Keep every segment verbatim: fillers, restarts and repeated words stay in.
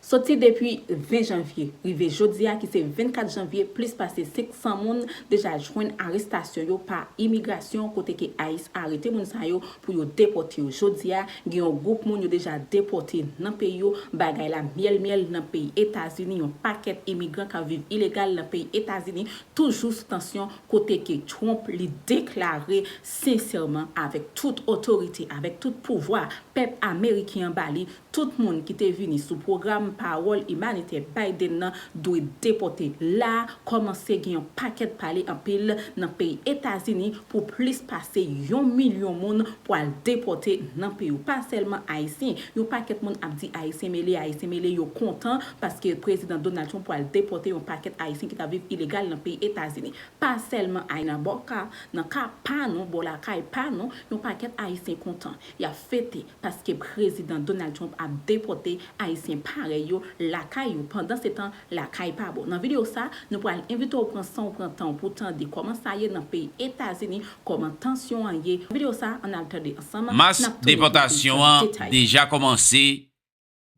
Soti depi ven janvye, rive jodi a ki se vennkat janvye, plis pase senk san moun deja jwenn arestasyon yo pa imigrasyon, kote ke ICE arete moun sa yo pou yo depòte yo. Jodi a, gen yon gwoup moun yo deja depòte nan peyi yo. Bagay la myèl myèl nan peyi Etazini, yon pakèt imigran k ap viv ilegal nan peyi Etazini, toujou sou tansyon, kote ke Trump li deklare sensèman, avèk tout otorite, avèk tout pouvwa pèp ameriken an ba li, tout moun ki te vini sou pwogram pawòl imanitè Biden nan dwe depòte. La a, kòmanse gen yon pakèt pale anpil nan peyi Etazini pou plis pase yon milyon moun pral depòte nan peyi yo. Pa sèlman Ayisyen, yon pakèt moun ap di Ayisyen mele, Ayisyen mele, yo kontan paske Prezidan Donald Trump pral depòte yon pakèt Ayisyen ki t ap viv ilegal nan peyi Etazini. Pa sèlman Ayisyen, nan bò ka, nan ka pa nou, bò lakay pa nou, yon pakèt Ayisyen kontan. Y ap fete paske Prezidan Donald Trump ap depòte Ayisyen parèy yo lakay yo. Pandansetan, lakay pa bon. Nan videyo sa, nou pral envite w pran san w, pran tan w pou tande kòman sa ye nan peyi Etazini, kòman tansyon an ye. Nan videyo sa, ann al tande ansanm. Mas depòtasyon an deja kòmanse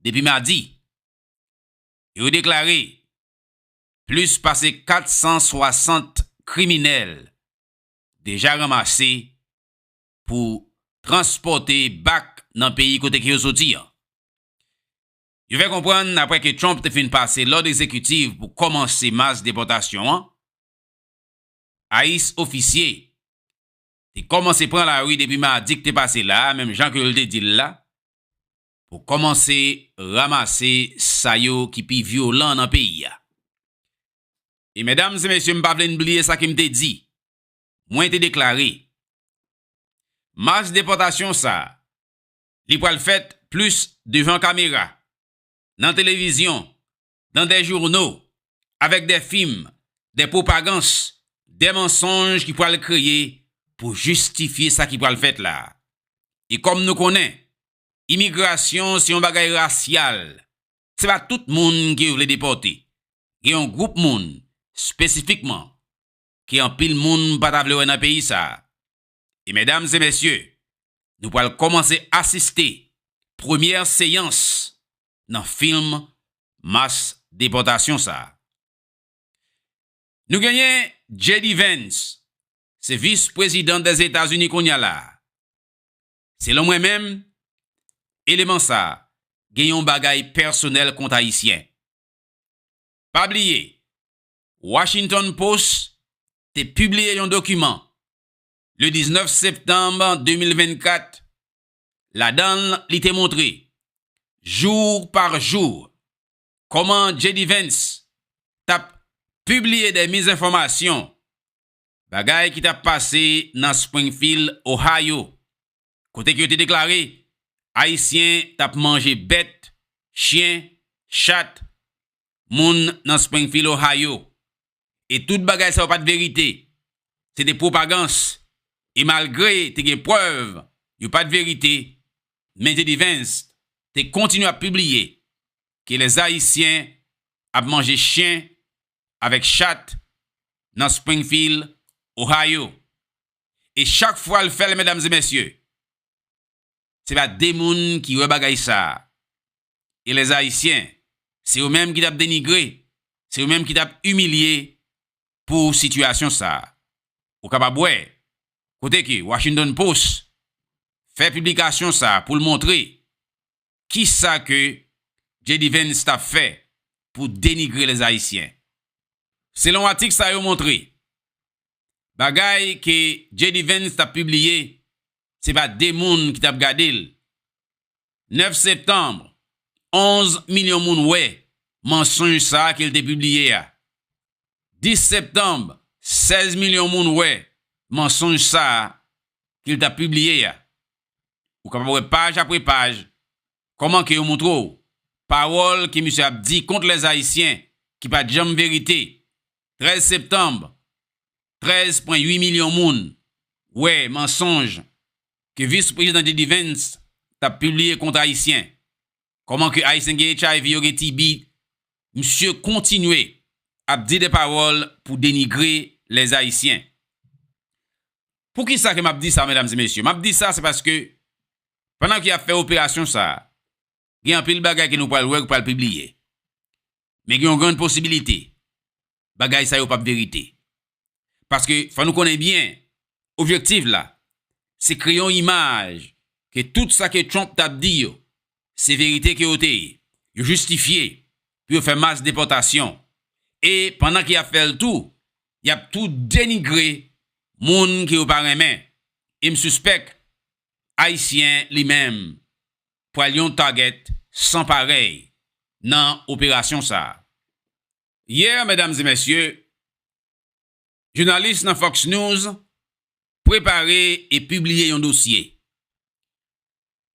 depi madi. Yo deklare plis pase kat san swasant kriminèl deja ranmase pou transpòte bak nan peyi kote ke yo soti an. Yo fè konprann, apre ke Trump te fin pase lòd egzekitif pou kòmanse mas depòtasyon an, ICE ofisye te kòmanse pran lari depi madi k te pase la a, menm jan ke yo te di l la, pou kòmanse ranmase sa yo ki pi vyolan nan peyi a. E medam e mesye, m pa vle n bliye sa ke m te di. Mwen te deklare, mas depòtasyon sa a, li pral fèt plis devan kamera, nan televizyon, dans des journaux, avec des films, des propagandes, des mensonges ki pral kreye pou jistifye sa ki pral fèt la a. E kòm nou konnen, imigrasyon se yon bagay rasyal. Se pa tout moun ke yo vle depòte. Gen yon gwoup moun, espesifikman, ke anpil moun pa ta vle wè nan peyi sa a. E medam e mesye, nou pral kòmanse asiste premyè seyans nan fim mas depòtasyon sa a. Nou genyen J D Vance, se vis prezidan Dèzetazini kounye a la a. Selon mwen menm, eleman sa a gen yon bagay pèsonèl kont Ayisyen. Pa bliye, Washington Post te pibliye yon dokiman le diznèf septanm de mil vennkat, ladan l li te montre, jou pa jou, kòman J D Vance t ap pibliye de mizenfòmasyon, bagay ki t ap pase nan Springfield, Ohio, kote ke yo te deklare Ayisyen t ap manje bèt, chen, chat, moun nan Springfield, Ohio. E tout bagay sa yo pa t verite. Se te pwopagans. E malgre te gen prèv yo pa t verite, men J D Vance te kontinye ap pibliye ke lèzayisyen ap manje chen avèk chat nan Springfield, Ohio. E chak fwa l fè l, medam e mesye, se pa de moun ki wè bagay sa a. E lèzayisyen, se yo menm ki t ap denigre, se yo menm ki t ap imilye pou sitiyasyon sa a. Ou kapab wè, kote ke Washington Post fè piblikasyon sa a pou l montre kisa ke J D Vance t ap fè pou denigre lèzayisyen. Selon atik sa yo montre, bagay ke J D Vance t ap pibliye, se pa de moun ki t ap gade l. Nèf septanm, onz milyon moun wè mansonj sa a ke l te pibliye a. Dis septanm, sèz milyon moun wè mansonj sa a ke l t ap pibliye a. Ou kapab wè paj apre paj kòman ke yo montre w pawòl ke misye ap di kont lèzayisyen ki pa t janm verite. Trèz septanm, trèz pwen uit milyon moun wè mansonj ke vis prezidan J D Vance t ap pibliye kont Ayisyen. Kòman ke Ayisyen gen H I V, yo gen T B, misye kontinye ap di de pawòl pou denigre lèzayisyen. Poukisa ke m ap di sa, medam e mesye? M ap di sa, se paske pandan ke y ap fè operasyon sa a, gen anpil bagay ke nou pral wè, ki pral pibliye. Men gen yon grann posibilite bagay sa yo p ap verite. Paske fò nou konnen byen, objektif la, se kreye yon imaj ke tout sa ke Trump t ap di yo, se verite ke yo te ye. Yo jistifye pou yo fè mas depòtasyon. E pandan ke y ap fè l tou, y ap tou denigre moun ke yo pa renmen. E m sispèk Ayisyen li menm pral yon target san parèy nan operasyon sa a. Yè, medam e mesye, jounalis nan Fox News prepare e pibliye yon dosye.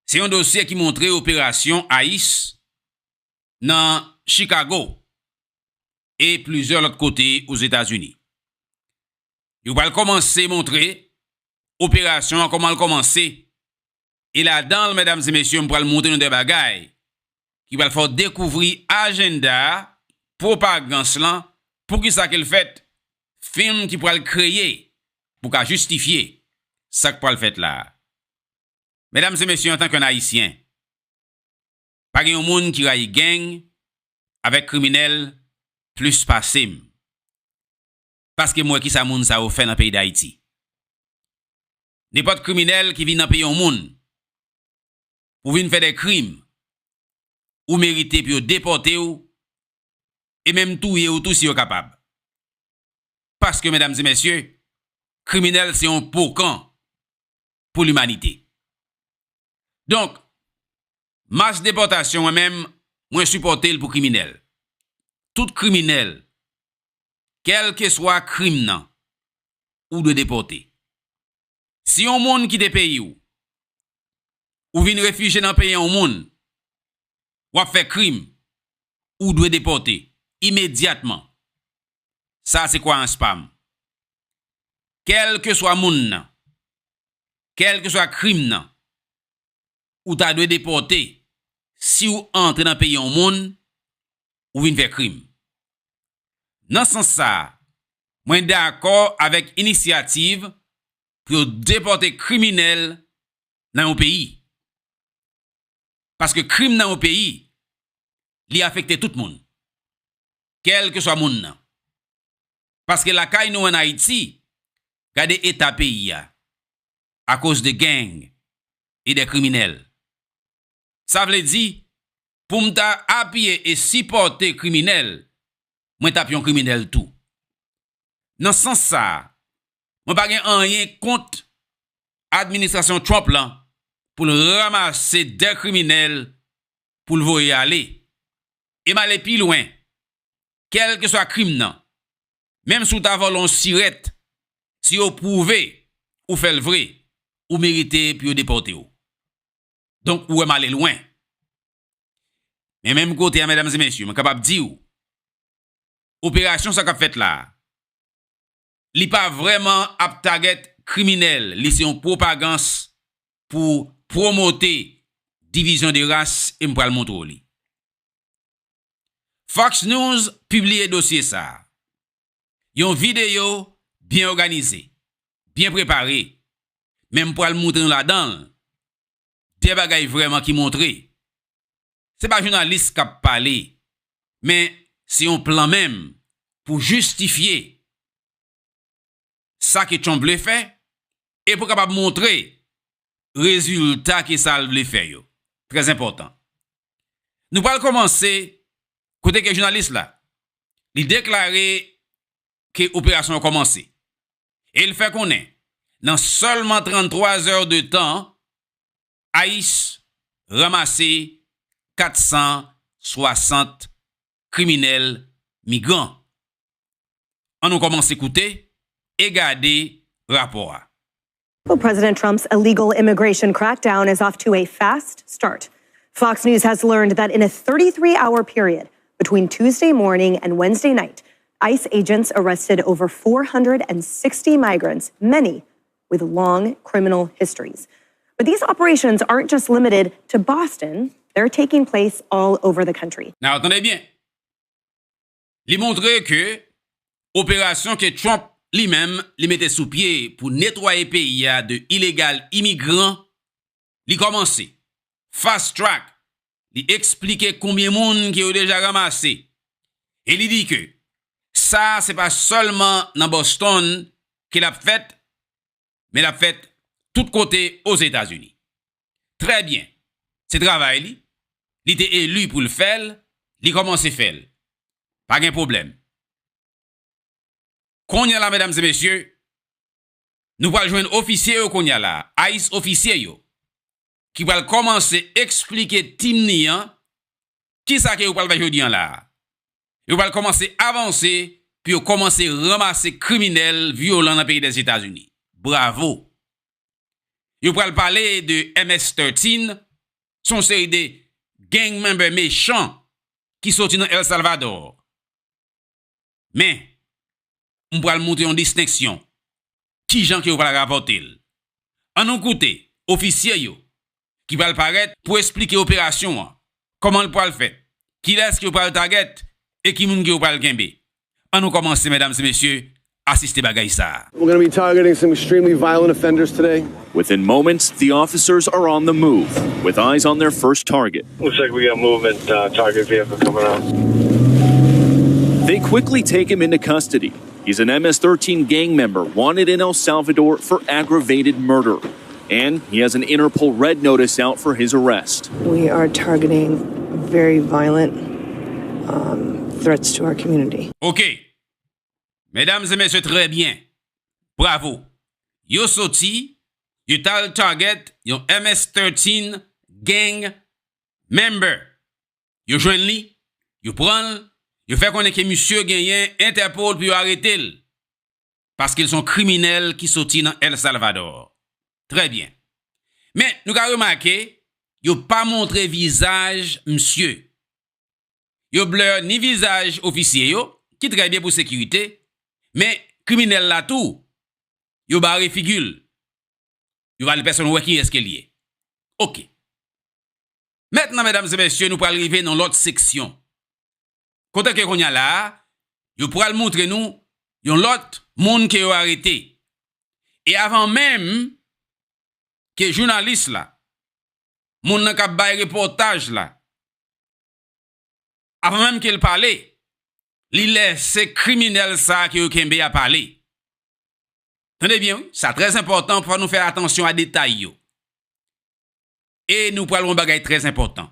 Se yon dosye ki montre operasyon ICE nan Chicago e plizyè lòt kote Ozetazini. Yo pral kòmanse montre operasyon an, kòman l kòmanse. E ladan l, medam e mesye, m pral montre nou de bagay ki pral fè w dekouvri ajanda pwopagans lan, poukisa ke l fèt, fim ki pral kreye pou ka jistifye sa k pral fèt la a. Medam e mesye, antanke yon Ayisyen, pa gen yon moun ki rayi gang avèk kriminèl plis pase m. Paske m wè kisa moun sa yo fè nan peyi Dayiti. Nenpòt kriminèl ki vin nan peyi yon moun pou vin fè de krim, ou merite pou yo depòte w e menm touye w tou si yo kapab. Paske, medam e mesye, kriminèl se yon pokan pou limanite. Donk, mas depòtasyon, mwen menm, mwen sipòte l pou kriminèl. Tout kriminèl, kèlkeswa krim nan, ou dwe depòte. Si yon moun kite peyi w, ou vin refijye nan peyi yon moun, w ap fè krim, ou dwe depòte imedyatman. Sa se kwayans pa m. Kèlkeswa moun nan, kèlkeswa krim nan, ou ta dwe depòte si w antre nan peyi yon moun, ou vin fè krim. Nan sans sa a, mwen dakò avèk inisyativ pou yo depòte kriminèl nan yon peyi. Paske krim nan yon peyi, li afekte tout moun, kèlkeswa moun nan. Paske lakay nou ann Ayiti, gade eta peyi a, akoz de gang e de kriminèl. Sa vle di, pou m ta apiye e sipòte kriminèl, mwen t ap yon kriminèl tou. Nan sans sa a, mwen pa gen anyen kont administrasyon Trump lan pou l ranmase de kriminèl pou l voye ale. E m ale pi lwen, kèlkeswa krim nan, menm si w ta vòlè yon sirèt, si yo pwouve ou fè l vre, ou merite pou yo depòte w. Donk, ou wè m ale lwen. Men menm kote a, medam e mesye, mwen kapab di w, operasyon sa k ap fèt la a, li pa vrèman ap target kriminèl, li se yon pwopagans pou pwomote divizyon de ras, e m pral montre w li. Fox News pibliye dosye sa a. Yon videyo byen òganize, byen prepare, men m pral montre nou ladan l de bagay vrèman ki montre se pa jounalis k ap pale, men se yon plan menm pou jistifye sa ke Trump vle fè e pou kapab montre rezilta ke sa l vle fè yo. Trè enpòtan. Nou pral kòmanse kote ke jounalis la, li deklare ke operasyon an kòmanse. E l fè konnen, nan sèlman tranntwa zè de tan, ICE ranmase kat san swasant kriminèl migran. Ann nou kòmanse koute e gade rapò a. Well, President Trump's illegal immigration crackdown is off to a fast start. Fox News has learned that in a thirty-three hour period between Tuesday morning and Wednesday night, ICE agents arrested over four hundred sixty migrants, many with long criminal histories. But these operations aren't just limited to Boston, they're taking place all over the country. Now, tande byen. Li montre ke operasyon ke Trump li menm li mete sou pye pou netwaye peyi a de ilegal imigran, li kòmanse. Fast track, li eksplike konbyen moun ke yo deja ranmase. E li di ke sa se pa sèlman nan Boston ke l ap fèt, men l ap fèt tout kote Ozetazini. Trè byen. Se travay li. Li te eli pou l fè l. Li kòmanse fè l. Pa gen pwoblèm. Kounye a la, medam e mesye, nou pral jwenn ofisye yo kounye a la, ICE ofisye yo, ki pral kòmanse eksplike tim ni an kisa ke yo pral fè jodi an la a. Yo pral kòmanse avanse pou yo kòmanse ranmase kriminèl vyolan nan peyi Dèzetazini. Bravo! Yo pral pale de M S trèz, se yon seri de gang member mechan ki soti nan El Salvador. Men, m pral montre yon distenksyon. Kijan ke yo pral rapòte l? Ann nou koute ofisye yo ki pral parèt pou esplike operasyon an, kòman l pral fèt, kilès ke yo pral target e ki moun ke yo pral kenbe. Ann nou kòmanse, medam e mesye, asiste bagay sa a. We're going to be targeting some extremely violent offenders today. Within moments, the officers are on the move, with eyes on their first target. Looks like we got movement, uh, target vehicle coming out. They quickly take him into custody. He's an M S thirteen gang member wanted in El Salvador for aggravated murder. And he has an Interpol red notice out for his arrest. We are targeting very violent, um, threats to our community. Ok. Medam e mesye, trè byen. Bravo. Yo soti, yo t al target yon M S trèz gang member. Yo jwenn li, yo pran l, yo fè konnen ke misye genyen Interpol pou yo arete l. Paske l se yon kriminèl ki soti nan El Salvador. Trè byen. Men, nou ka remake, yo pa montre vizaj misye. Yo blè ni vizaj ofisye yo, ki trè byen pou sekirite, men kriminèl la tou, yo bare figi l. Yo pa vle pèsonn wè kiyès ke l ye. Ok. Mentnan, medam e mesye, nou pral rive nan lòt seksyon. Kote ke kounye a la a, yo pral montre nou yon lòt moun ke yo arete. E avan menm ke jounalis la, moun nan k ap bay repòtaj la, avan menm ke l pale, li lèse kriminèl sa a ke yo kenbe a pale. Tande byen, wi, sa trè enpòtan, fò nou fè atansyon a detay yo. E nou pral wè yon bagay trè enpòtan.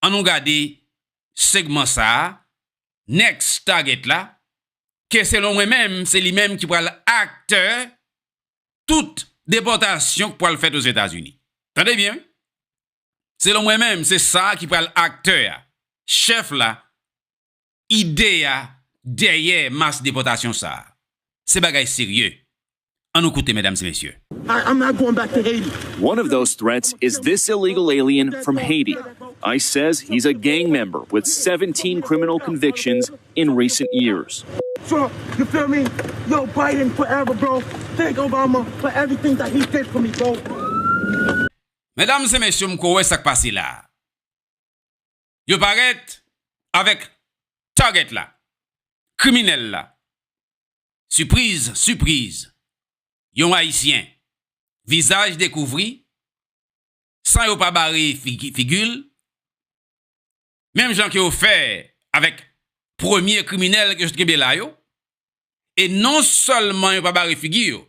Ann nou gade segman sa a, next target la, ke selon mwen menm, se li menm ki pral aktè tout depòtasyon k pral fèt Ozetazini. Tande byen, wi. Selon mwen menm, se sa a ki pral aktè a, chèf la, ide a dèyè mas depòtasyon sa a. Se bagay serye. Ann nou koute, medam e mesye. I, I'm not going back to Haiti. One of those threats is this illegal alien from Haiti. ICE says he's a gang member with seventeen criminal convictions in recent years. Trump, you feel me? Yo, Biden forever, bro. Thank Obama for everything that he did for me, bro. Medam e mesye, m kwè w wè sa k pase la a. Yo parèt avèk target la, kriminèl la. Sipriz, sipriz. Yon Ayisyen, vizaj dekouvri, san yo pa bare figi, figi l, menm jan ke yo fè avèk premye kriminèl ke yo sot kenbe la yo, e non sèlman yo pa bare figi yo,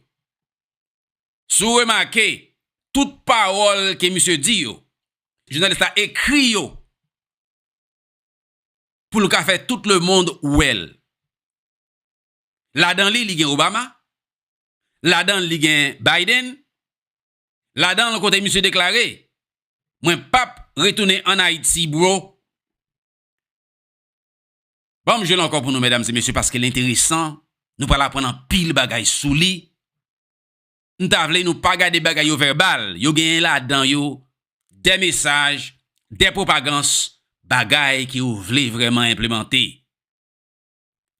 si w remake, tout pawòl ke misye di yo, jounalis la ekri yo pou l ka fè tout lemonn wè l. Ladan li, li gen Obama. Ladan li gen Biden. Ladan l kote misye deklare, "Mwen p ap retounen ann Ayiti, bro." Ban m jwe l ankò pou nou, medam e mesye, paske l enteresan. Nou pral aprann anpil bagay sou li. M ta vle nou pa gade bagay yo vèbal. Yo genyen ladan yo de mesaj, de pwopagans, bagay ke yo vle vrèman enplemante.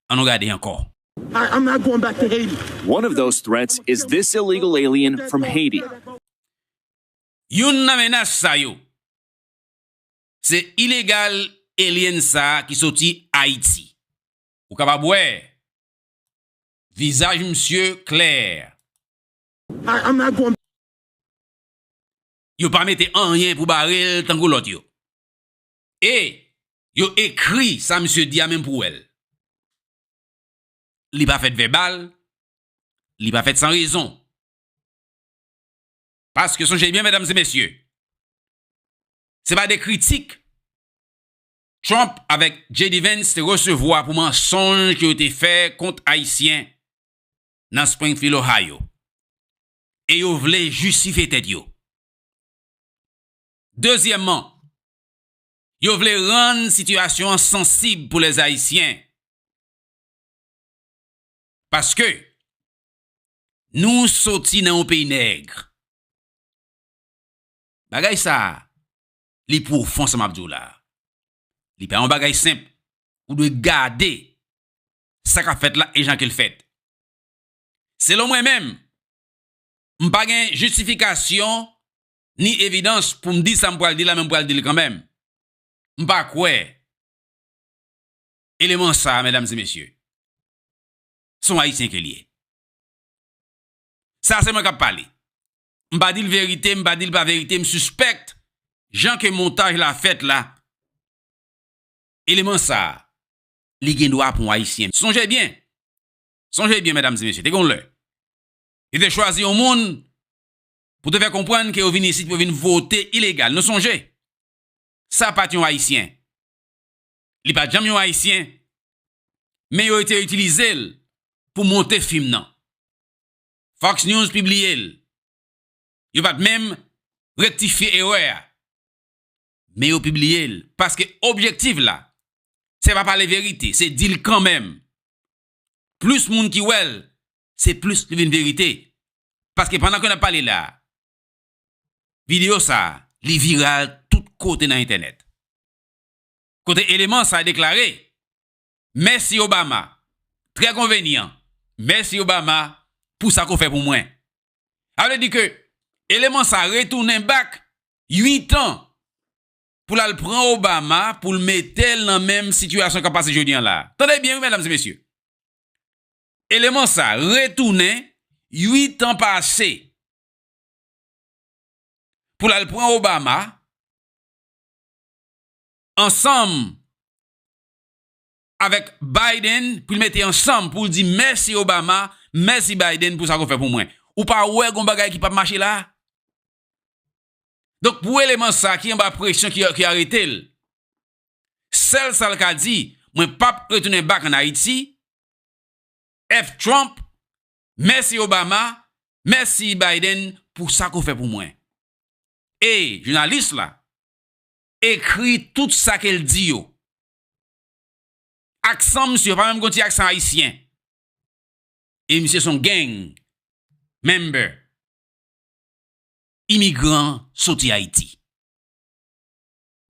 Ann nou gade ankò. I, I'm not going back to Haiti. One of those threats is this illegal alien from Haiti. Youn nan menas sa yo, se ilegal alien sa a ki soti Ayiti. Ou kapab wè vizaj misye klè. I, I'm not going. Yo pa mete anyen pou bare l tankou lòt yo. E Yo ekri sa misye di a menm pou w wè l. Li pa fèt vèbal, li pa fèt san rezon. Paske sonje byen, medam e mesye, se pa de kritik Trump avèk J D Vance te resevwa pou mansonj ke yo te fè kont Ayisyen nan Springfield, Ohio. E yo vle jistifye tèt yo. Dezyèmman, yo vle rann sitiyasyon an sansib pou lèzayisyen. Paske nou soti nan yon peyi nèg. Bagay sa a, li pwofon sa m ap di w la a. Li pa yon bagay senp. Ou dwe gade sa k ap fèt la e jan ke l fèt. Selon mwen menm, m pa gen jistifikasyon ni evidans pou m di sa m pral di la, men m pral di l kanmenm. M pa kwè eleman sa a, medam e mesye, se yon Ayisyen ke l ye. Sa se mwen k ap pale. M pa di l verite, m pa di l pa verite, m sispèk jan ke montaj la fèt la, eleman sa a, li gen dwa pou yon Ayisyen. Sonje byen, sonje byen, medam e mesye, te gen yon lè, yo te chwazi yon moun pou te fè konprann ke yo vin isit pou yo vin vote ilegal. Nou sonje, sa pa t yon Ayisyen. Li pa t janm yon Ayisyen, men yo te itilize l pou monte fim nan. Fox News pibliye l. Yo pa t menm rektifye erè a. Men yo pibliye l, paske objektif la, se pa pale verite, se di l kanmenm. Plis moun ki wè l, se plis li vin verite. Paske pandan ke n ap pale la a, videyo sa a, li viral tout kote nan entènèt. Kote eleman sa a deklare, mèsi Obama, trè konvenyan, mèsi Obama pou sa ke w fè pou mwen. Sa vle di ke eleman sa a retounen back uit an pou l al pran Obama, pou l mete l nan menm sitiyasyon k ap pase jodi a la a. Tande byen wi, medam e mesye. Eleman sa a retounen uit an pase pou l al pran Obama ansanm avèk Biden, pou l mete ansanm, pou l di mèsi Obama, mèsi Biden pou sa ke w fè pou mwen. Ou pa wè gon bagay ki p ap mache la a? Donk, pou eleman sa a ki anba presyon ki, ki arete l, sèl sa l ka di, mwen p ap retounen back ann Ayiti, F Trump, mèsi Obama, mèsi Biden pou sa ke w fè pou mwen. E jounalis la ekri tout sa ke l di yo. Aksan misye pa menm gon ti aksan ayisyen. E misye se yon gang member. Imigran soti Ayiti.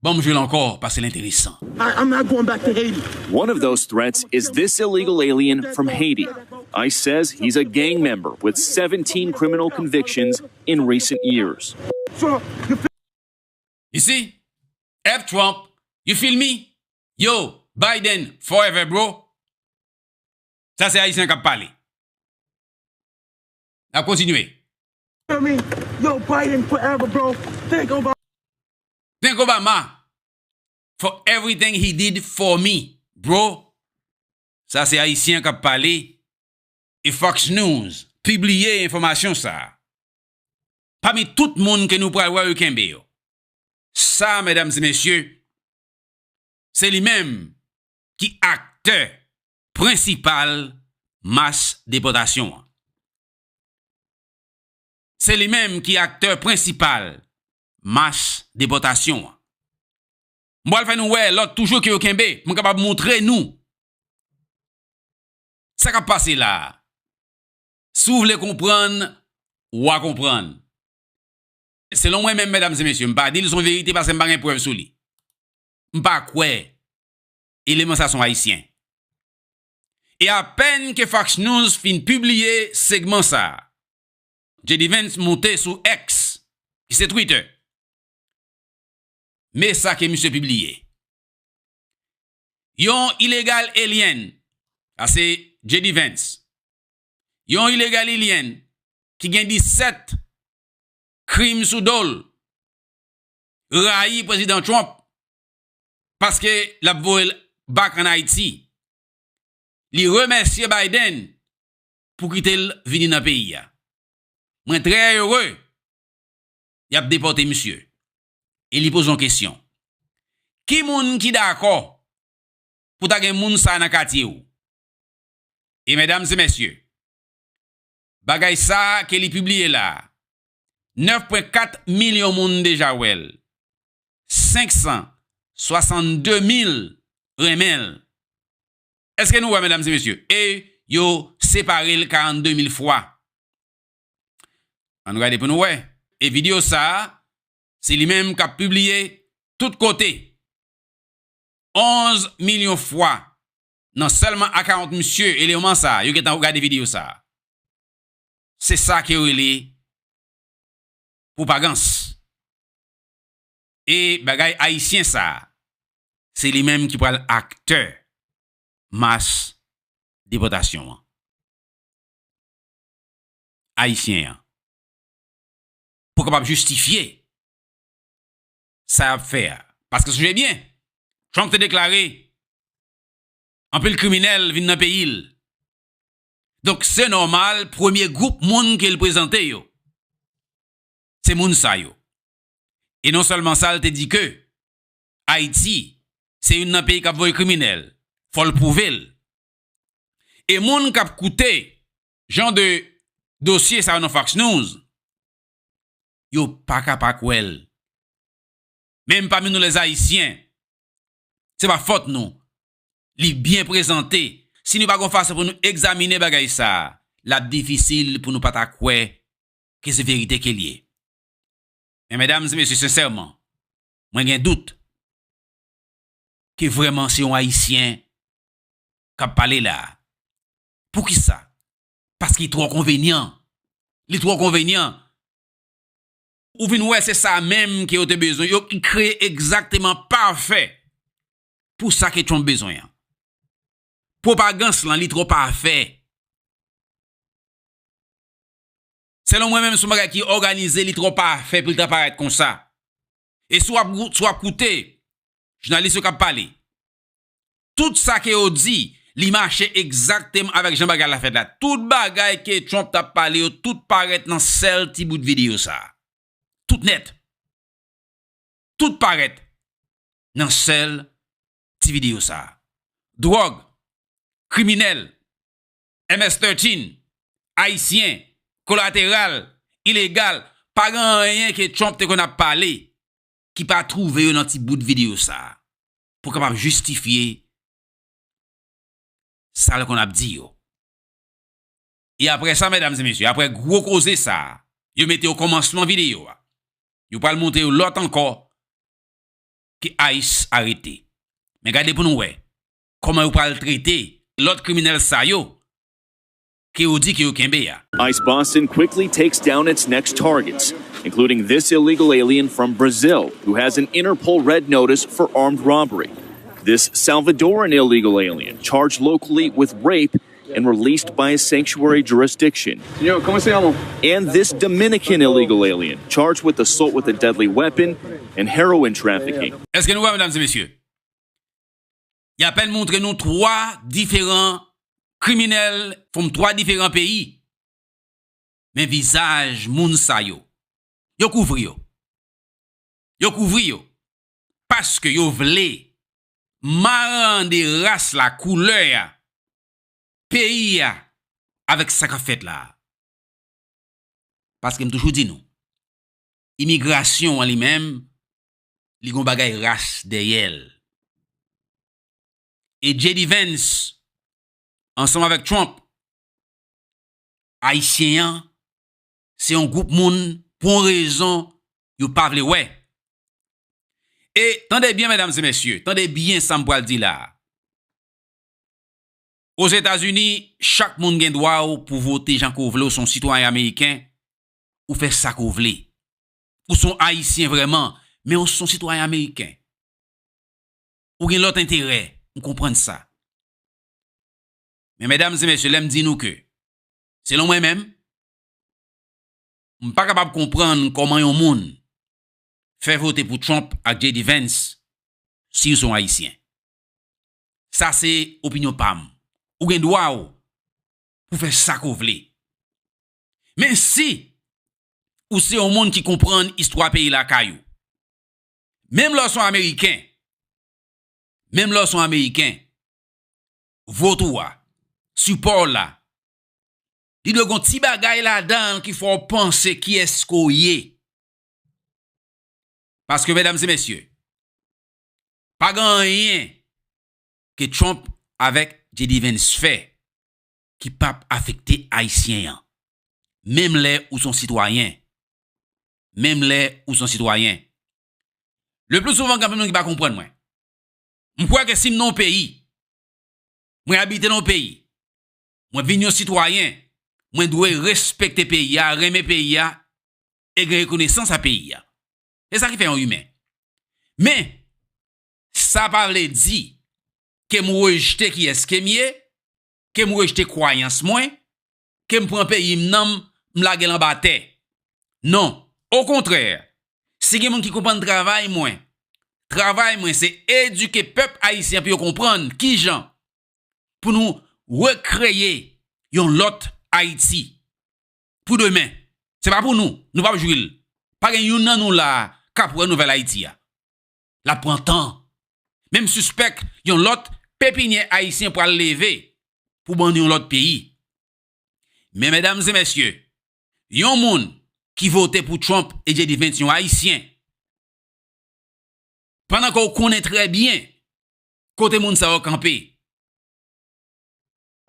Ban m jwe l ankò, paske l enteresan. I, I'm not going back to Haiti. One of those threats is this illegal alien from Haiti. ICE says he's a gang member with seventeen criminal convictions in recent years. So, you You see? F Trump, you feel me? Yo, Biden forever, bro. Sa se Ayisyen k ap pale. N ap kontinye. Feel me? Yo, Biden forever, bro. Thank Obama. Thank Obama for everything he did for me, bro. Sa se Ayisyen k ap pale. E Fox News pibliye enfòmasyon sa a. Pami tout moun ke nou pral wè yo kenbe yo, sa, medam e mesye, se li menm ki aktè prensipal mas depòtasyon an. Se li menm ki aktè prensipal mas depòtasyon an. M pral fè nou wè lòt toujou ke yo kenbe, pou m kapab montre nou sa k ap pase la a. Si w vle konprann, w a konprann. Selon mwen menm, medam e mesye, m pa di l se yon verite paske m pa gen prèv sou li. M pa kwè eleman sa se yon Ayisyen. E apèn ke Fox News fin pibliye segman sa a, J D Vance monte sou X, ki se Twitter. Men sa ke misye pibliye. Yon illegal alien, sa se J D Vance. Yon illegal alien ki gen disèt krim sou do l, rayi Prezidan Trump, paske l ap voye l back ann Ayiti. Li remèsye Biden pou kite l vini nan peyi a. Mwen trè ere y ap depòte misye. E li poze yon kesyon. Ki moun ki dakò pou ta gen moun sa nan katye w? E medam e mesye, bagay sa ke li pibliye la, nèf pwen kat milyon moun deja wè l. Senk san swasannde mil renmen l. Èske nou wè, medam e mesye? E yo separe l karannde mil fwa. Ann gade pou nou wè. E videyo sa a, se li menm k ap pibliye tout kote. Onz milyon fwa nan sèlman akawont misye, eleman sa a, yo gentan gade videyo sa a. Se sa ke yo rele pwopagans. E bagay ayisyen sa a, se li menm ki pral aktè mas depòtasyon an. Ayisyen an. Pou kapab jistifye sa y ap fè a. Paske sonje byen, Trump te deklare anpil kriminèl vin nan peyi l. Donk, se nòmal, premye gwoup moun ke l prezante yo, se moun sa yo. E non sèlman sa, l te di ke Ayiti se youn nan peyi k ap voye kriminèl. Fò l pwouve l. E moun k ap koute jan de dosye sa yo nan Fox News, yo pa ka pa kwè l. Menm pami nou lèzayisyen, se pa fòt nou. Li byen prezante. Si nou pa gon fason pou nou egzamine bagay sa a, l ap difisil pou nou pa ta kwè ke se verite ke l ye. Men medam e mesye, sensèman, mwen gen dout ke vrèman se yon Ayisyen k ap pale la a. Poukisa? Paske li twò konvenyan. Li twò konvenyan. Ou vin wè se sa menm ke yo te bezwen. Yo kreye egzakteman pafè pou sa ke Trump bezwen an. Pwopagans lan, li twò pafè. Selon mwen menm, se yon bagay ki òganize, li twò pafè pou l ta parèt konsa. E si w ap, si w ap koute jounalis yo k ap pale, tout sa ke yo di, li mache egzakteman avèk jan bagay la fèt la. Tout bagay ke Trump t ap pale yo, tout parèt nan sèl ti bout videyo sa a. Tout nèt. Tout parèt nan sèl ti videyo sa a. Dwòg, kriminèl, M S thirteen, Ayisyen, kolateral, ilegal, pa gen anyen ke Trump te konn ap pale ki pa twouve yo nan ti bout videyo sa a. Pou kapab jistifye sa l konn ap di yo. E apre sa, medam e mesye, apre gwo koze sa a, yo mete o kòmansman videyo a. Yo pral montre yo lòt ankò ke ICE arete. Men gade pou nou wè kòman yo pral trete lòt kriminèl sa yo ke yo di ke yo kenbe a. ICE Boston quickly takes down its next targets, including this illegal alien from Brazil who has an Interpol Red Notice for armed robbery. This Salvadoran illegal alien charged locally with rape and released by a sanctuary jurisdiction. Señor, ¿cómo se llama? And this Dominican illegal alien charged with assault with a deadly weapon and heroin trafficking. Èske nou wè, medam e mesye? Y apèn montre nou twa diferan kriminèl from twa diferan peyi. Men vizaj moun sa yo, yo kouvri yo. Yo kouvri yo. Paske yo vle marande ras la, koulè a, peyi a, avèk sa k ap fèt la a. Paske m toujou di nou, imigrasyon an li menm, li gon bagay ras dèyè l. E J D Vance, ansanm avèk Trump, Ayisyen an, se yon gwoup moun, pou yon rezon, yo pa vle wè. E tande byen, medam e mesye, tande byen sa m pral di la a. Ozetazini, chak moun gen dwa w pou vote jan ke w vle, w se yon sitwayen ameriken, ou fè sa ke w vle. Ou se yon Ayisyen vrèman, men w se yon sitwayen ameriken. Ou gen lòt enterè, m konprann sa. Men medam e mesye, lè m di nou ke, selon mwen menm, m pa kapab konprann kòman yon moun fè vote pou Trump ak J D Vance, si w se yon Ayisyen. Sa se opinyon pa m. Ou gen dwa w pou fè sa ke w vle. Men si ou se yon moun ki konprann istwa peyi lakay ou, menm lè w se yon Ameriken, menm lè w se yon Ameriken, vot ou a, sipò w la, li dwe gon ti bagay ladan l ki fè w panse kiyès ke w ye. Paske, medam e mesye, pa gen anyen ke Trump avèk J D Vance fè ki p ap afekte Ayisyen an. Menm lè ou se yon sitwayen. Menm lè ou se yon sitwayen. Le pli souvan, gen anpil moun ki pa konprann mwen. M kwè ke si m nan yon peyi, mwen abite nan yon peyi, mwen vin yon sitwayen, mwen dwe respekte peyi a, renmen peyi a, e gen rekonesans a peyi a. E sa ki fè yon imen. Men, sa pa vle di ke m rejte kiyès ke m ye, ke m rejte kwayans mwen, ke m pran peyi m nan, m lage l anba tè. Non, okontrè, si gen moun ki konprann travay mwen, travay mwen se edike pèp ayisyen pou yo konprann kijan pou nou rekreye yon lòt Ayiti pou demen. Se pa pou nou, nou p ap jwi l. Pa gen youn nan nou la a k ap wè nouvèl Ayiti a. L ap pran tan. Men m sispèk yon lòt pepinyè ayisyen pral leve pou ban nou yon lòt peyi. Men, medam e mesye, yon moun ki vote pou Trump e J D Vance, yon Ayisyen, pandan ke w konnen trè byen kote moun sa yo kanpe,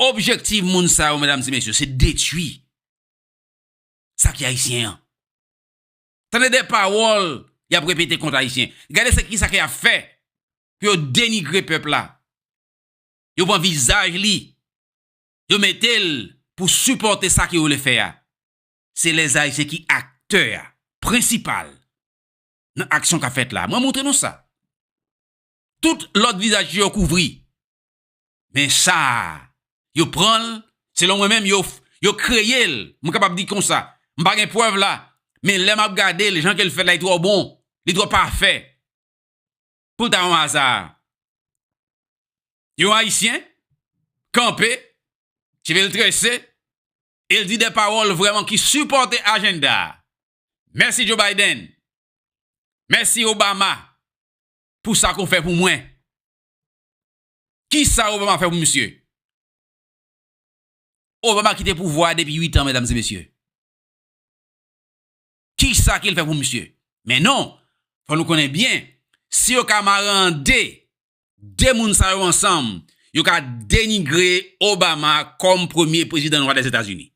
objektif moun sa yo, medam e mesye, se detwi sa ki ayisyen an. Tande de pawòl y ap repete kont Ayisyen. Gade se kisa ke y ap fè pou yo denigre pèp la. Yo pran vizaj li, yo mete l pou sipòte sa ke yo vle fè a. Se lèzayisyen ki aktè a, prensipal nan aksyon k ap fèt la. Mwen montre nou sa. Tout lòt vizaj yo kouvri. Men sa a, yo pran l, selon mwen menm, yo, yo kreye l. Mwen kapab di konsa. M pa gen prèv la, men lè m ap gade l, jan ke l fèt la, li twò bon, li twò pafè pou l ta yon aza. Yon Ayisyen kanpe, cheve l trese, e l di de pawòl vrèman ki sipòte ajanda a. Mèsi Joe Biden. Mèsi Obama pou sa ke w fè pou mwen. Kisa Obama fè pou misye? Obama kite pouvwa a depi uit an, medam e mesye. Kisa ke l fè pou misye? Men non, fò nou konnen byen, si yo ka marande de moun sa yo ansanm, yo ka denigre Obama kòm premye prezidan nwa Dèzetazini.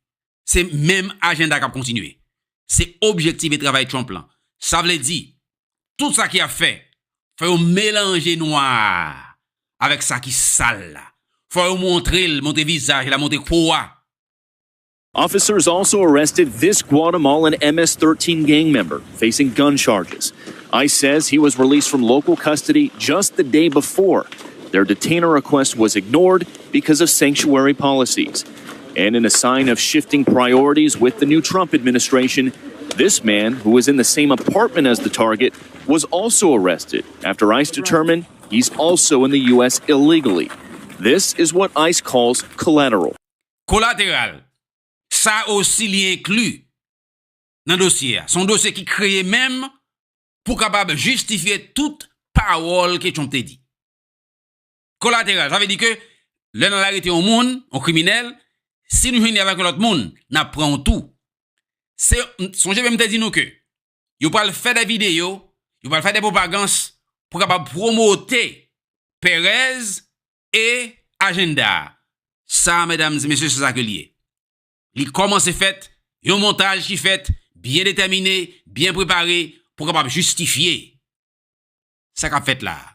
Se menm ajanda k ap kontinye. Se objektif e travay Trump lan. Sa vle di, tout sa ke y ap fè, fò yo melanje nwa a avèk sa ki sal la. Fò yo montre l, montre vizaj la, montre po a. Officers also arrested this Guatemalan M S thirteen gang member facing gun charges. ICE says he was released from local custody just the day before. Their detainer request was ignored because of sanctuary policies. And in a sign of shifting priorities with the new Trump administration, this man, who was in the same apartment as the target, was also arrested after ICE determined he's also in the U S illegally. This is what ICE calls collateral. Kolateral, sa osi li enkli nan dosye a. Se yon dosye ki kreye menm pou kapab jistifye tout pawòl ke Trump te di. Kolateral, sa vle di ke lè n al arete yon moun, yon kriminèl, si nou jwenn li avèk yon lòt moun, n ap pran w tou. Se, sonje byen m te di nou ke yo pral fè de videyo, yo pral fè de pwopagans pou kapab pwomote Perez e ajanda a. Sa, medam e mesye, se sa ke l ye. Li kòmanse fèt, yon montaj ki fèt, byen detèmine, byen prepare, pou kapab jistifye sa k ap fèt la a.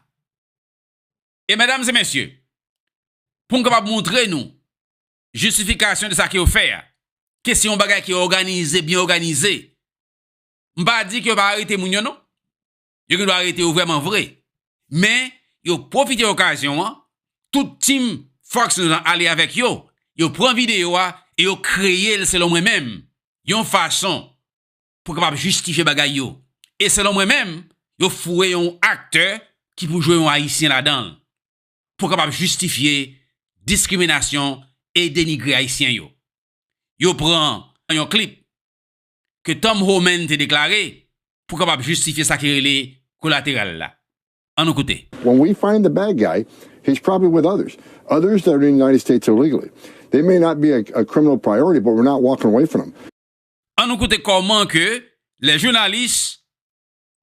E medam e mesye, pou m kapab montre nou jistifikasyon de sa ke yo fè a, ke se yon bagay ki òganize, byen òganize, m pa di ke yo pa arete moun yo non. Yo gen dwa arete yo vrèman vre. Men, yo pwofite okazyon an, tout team Fox News lan ale avèk yo, yo pran videyo a e yo kreye l selon mwen menm, yon fason pou kapab jistifye bagay yo. E selon mwen menm, yo foure yon aktè ki pou jwe yon Ayisyen ladan l, pou kapab jistifye diskriminasyon e denigre Ayisyen yo. Yo pran yon klip ke Tom Homan te deklare pou kapab jistifye sa ki rele kolateral la. Ann nou koute. When we find the bad guy, he's probably with others. Others that are in the United States illegally. They may not be a, a criminal priority, but we're not walking away from them. Ann nou koute kòman ke lè jounalis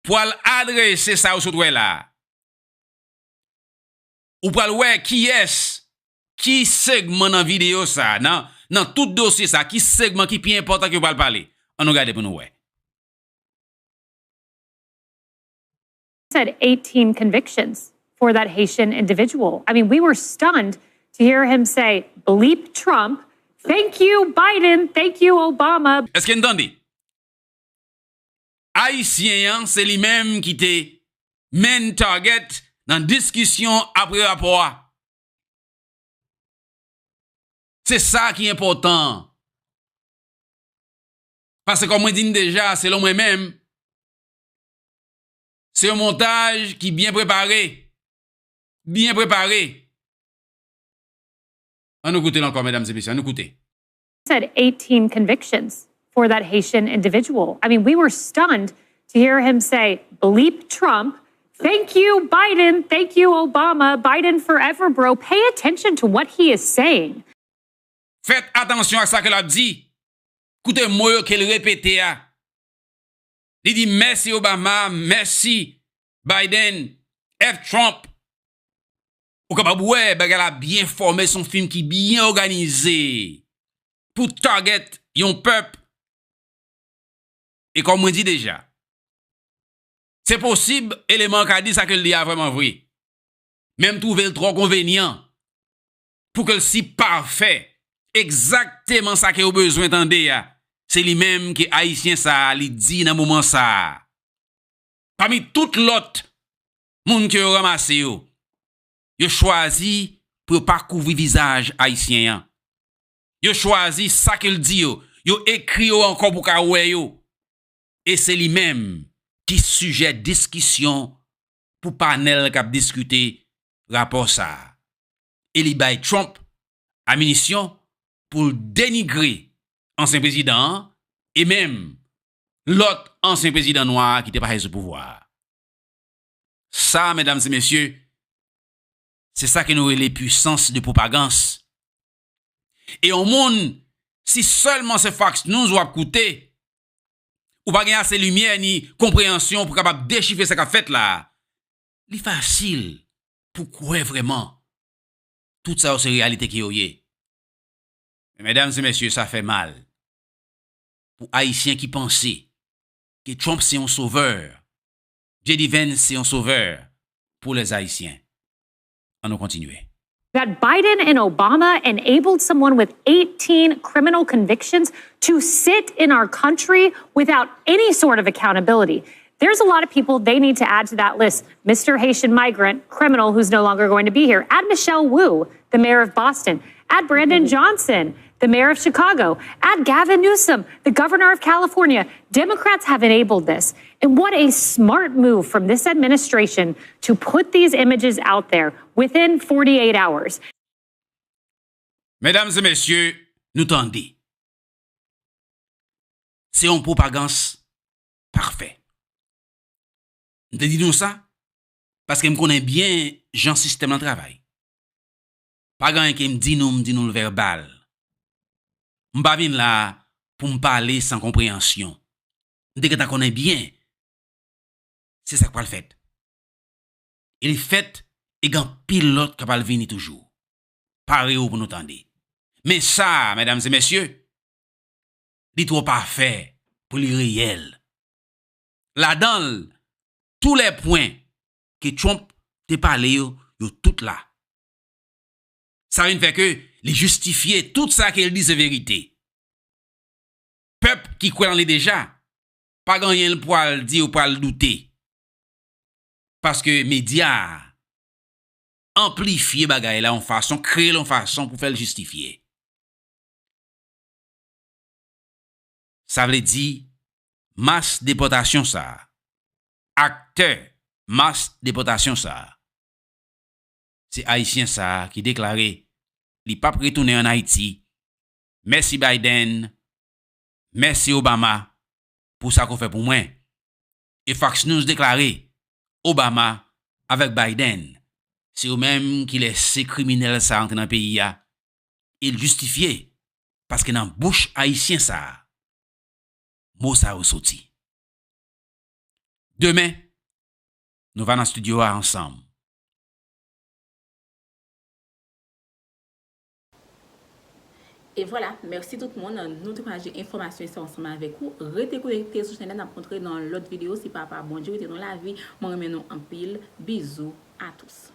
pwal adrese sa yo sot wè la a. Ou pral wè kiyès, ki segman nan videyo sa a, nan, nan tout dosye sa a, ki segman ki pi enpòtan ke yo pral pale. Ann nou gade pou nou wè. Said eighteen convictions for that Haitian individual. I mean, we were stunned to hear him say, bleep Trump, thank you, Biden, thank you, Obama. Èske n tande? Ayisyen an, se li menm ki te main target nan diskisyon apre rapò a. Se sa ki enpòtan an. Paske kòm mwen di n deja, selon mwen menm, se yon montaj ki byen prepare. Byen prepare. Ann nou koute l ankò, medam e mesye, ann nou koute. Said eighteen convictions for that Haitian individual. I mean, we were stunned to hear him say, bleep Trump, thank you, Biden, thank you, Obama, Biden forever, bro. Pay attention to what he is saying. Fèt atansyon ak sa ke l ap di. Koute mo yo ke l repete a. Li di mèsi Obama, mèsi Biden, F Trump. Ou kapab wè bagay la byen fòme, se yon fim ki byen òganize pou target yon pèp. E kòm mwen di deja, se posib eleman an ka di sa ke l di a vrèman vre. Men m twouve l twò konvenyan pou ke l si pafè, egzakteman sa ke yo bezwen tande a, se li menm ke Ayisyen sa a li di nan moman sa a. Pami tout lòt moun ke yo ranmase yo, yo chwazi pou yo pa kouvri vizaj Ayisyen an. Yo chwazi sa ke l di yo, yo ekri yo ankò pou ka wè yo. E se li menm ki sijè diskisyon pou panèl k ap diskite rapò sa a. E li bay Trump aminisyon pou l denigre ansyen prezidan an e menm lòt ansyen prezidan nwa ki te pase sou pouvwa a. Sa, medam e mesye, se sa ke nou rele puissance de propagans. E yon moun, si sèlman se Fox News w ap koute, ou pa gen ase limyè ni konpreyansyon pou kapab dechifre sa k ap fèt la a, li fasil pou kwè vrèman tout sa yo se reyalite ke yo ye. Men medam e mesye, sa fè mal pou Ayisyen ki panse ke Trump se yon sovè, J D Vance se yon sovè pou lèzayisyen. Ann nou kontinye. That Biden and Obama enabled someone with eighteen criminal convictions to sit in our country without any sort of accountability. There's a lot of people they need to add to that list. Mister Haitian migrant, criminal who's no longer going to be here. Add Michelle Wu, the mayor of Boston. Add Brandon Johnson, the mayor of Chicago. Add Gavin Newsom, the governor of California. Democrats have enabled this. And what a smart move from this administration to put these images out there within forty-eight hours. Medam e mesye, nou tande. Se yon pwopagans pafè. M te di nou sa paske m konnen byen jan sistèm lan travay. Pa gen anyen ke m di nou, m di nou l vèbal. M pa vin la a pou m pale san konpreyansyon. M te gentan konnen byen se sa k pral fèt. E li fèt e gen anpil lòt k ap al vini toujou. Pare w pou nou tande. Men sa a, medam e mesye, li twò pafè pou li reyèl. Ladan l, tou lè pwen ke Trump te pale yo, yo tout la. Sa vin fè ke li jistifye tout sa ke l di se verite. Pèp ki kwè nan li deja, pa gen anyen l pwal di yo pwal doute. Paske medya a anplifye bagay la yon fason, kreye l yon fason pou fè l jistifye. Sa vle di, mas depòtasyon sa a, aktè mas depòtasyon sa a, se Ayisyen sa a ki deklare li p ap retounen ann Ayiti. Mèsi Biden, mèsi Obama pou sa ke w fè pou mwen. E Fox News deklare Obama avèk Biden, se yo menm ki lèse kriminèl sa a antre nan peyi a. E l jistifye, paske nan bouch Ayisyen sa a, mo sa yo soti. Demen, nou va nan estidyo a ansanm. E vwala, mèsi tout moun. Nou te pataje enfòmasyon sa ansanm avèk ou. Rete konekte sou chanèl la, n ap kontre nan lòt videyo si Papa Bondye rete nou lavi. Mwen renmen nou anpil. Bizou a tous.